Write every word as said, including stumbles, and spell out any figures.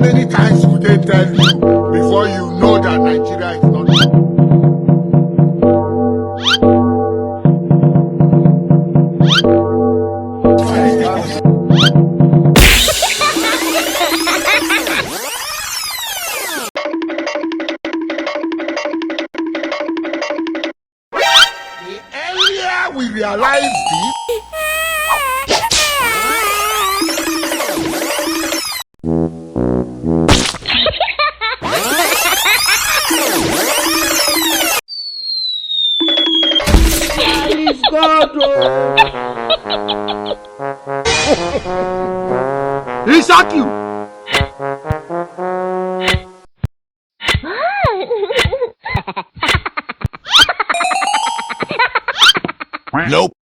Many times would they tell you before you know that Nigeria is not? The earlier we realize this, please God, oh. He shock you. Nope.